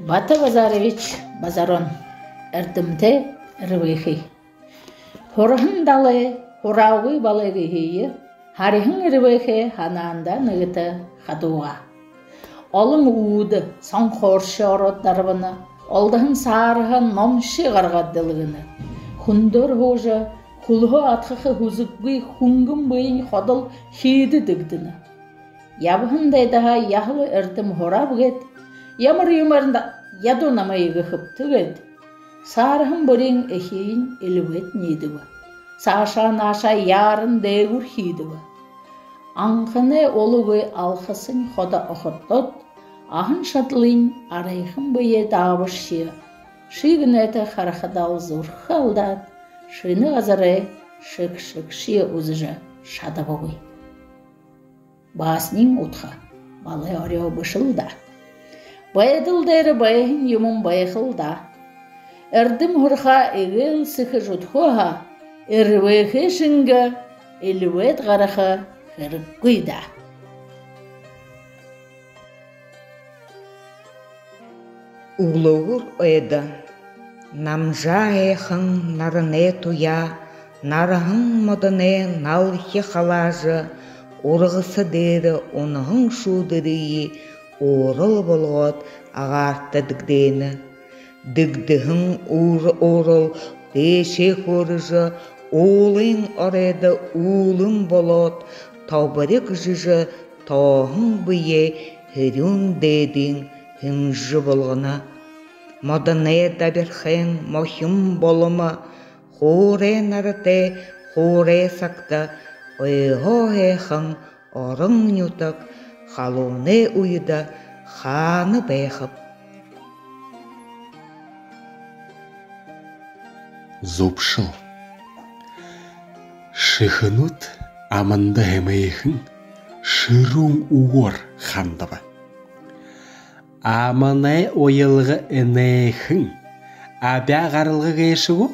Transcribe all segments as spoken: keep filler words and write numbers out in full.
Бата Базарович Базарон. Эрдэмтэй эрбээхэй. Һураһан далай, һураагүй балай гэһые һариһан эрбээхэй һанаандаа нэгэтэ хадуугаа. Олон үүдэ сонхооршье ороод дарбана, олдоһон саарһа номшье гаргаад дэлгэнэ. Хүндэр һуужа, хүлһөө адхаха һүзэггүй хүнгэн бэень ходол хиидэ дэгдэнэ. Ябаһан дайдаһаа яһала эрдэм һурааб гээд, ямар юумээр ядуу намайе гэхэб, тиигээд саарһан бүриин эхиень эльбээд ниидэбэ. Саашаа наашаа яаран дээгүүр хиидэбэ. Анханай улагүй алхасань ходо оходоод, аһан шадалынь арайхан бэеэ даабашье, шиигэнэйтэ харахадаа л зүрхэ алдаад, шэнэ газарай шэгшэгшье үзэжэ шадабагүй. Баснин удха балай орёо бэшэл даа. Байдал дээрэ байһан юумэн байхал даа. Эрдэм һурахаа эгээл сэхэ зүдхөө һаа, эрбээхэй шэнги эльбээд гараха хэрэггүй даа. Үглөөгүүр ойдо намжаа һайхан наранай туяа, нарһан модоной налхи халаажа, ургаса дээрэ унаһан шүүдэрые уурал болгоод агаарта дэгдээнэ. Дэгдэһэн уур-, уурал дээшээ хөөрэжэ, уулын оройдо үүлэн болоод, тоборигжажа, тооһон бэеэ һэрюун дээдын хэмжэ болгоно. Модоной дабирхайн мохин боломо, хуурай наратай, хуурай сагта ойһоо һайхан орон нютаг халуунай үедэ хаана байхаб? Зүбшэл. Шэхэнүүд аманда һэмээхэн шэрүүн үгөөр хандаба. Аманай уялга энээхэн, абяа гаралга гээшэ гү?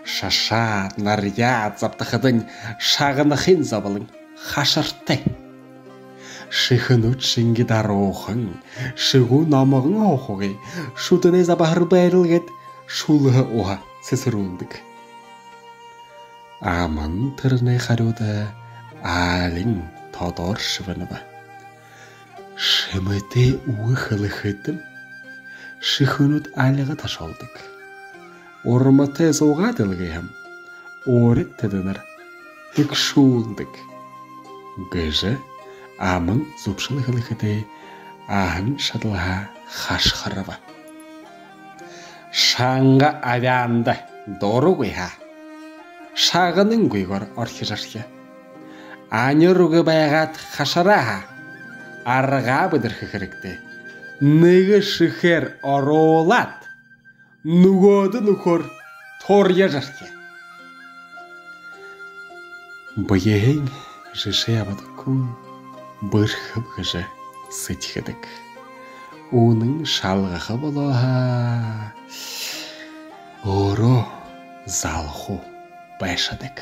Шашаад, наряад забтахадань шагнахын зоболон хашартай. Шэхэнүүд шэнги даруухан, шэгүү номгон һуухагүй, шүдэнэй забһар байрал гээд шүлһэ уһа сэсэрүүлдэг. Аман тэрэнэй харюуда алин тодоор шэбэнэбэ. Шэмэтэй үгэ хэлэхэдэм, шэхэнүүд альга ташуулдаг. Урматай зугаа дэлгэхэм, урид тэдэнэр хэгшүүлдэг. Гэжэ аман зүбшэл хэлэхэдээ, аһан шадалһаа хашхарба. Шанга абяанда дурагүй һаа, шагнангүйгөөр орхижорхи. Анир үгэ байгаад хашараа һаа, аргаа бэдэрхэ хэрэгтэй. Нэгэ шэхээр оруулаад, нүгөөдэ нүхөөр туряжархи. Бэеһээнь жэшээ абадаг хүн бэрхэб гэжэ сэдьхэдэг. Үнэн шалгаха болоо һаа, өөрөө залхуу байшадаг.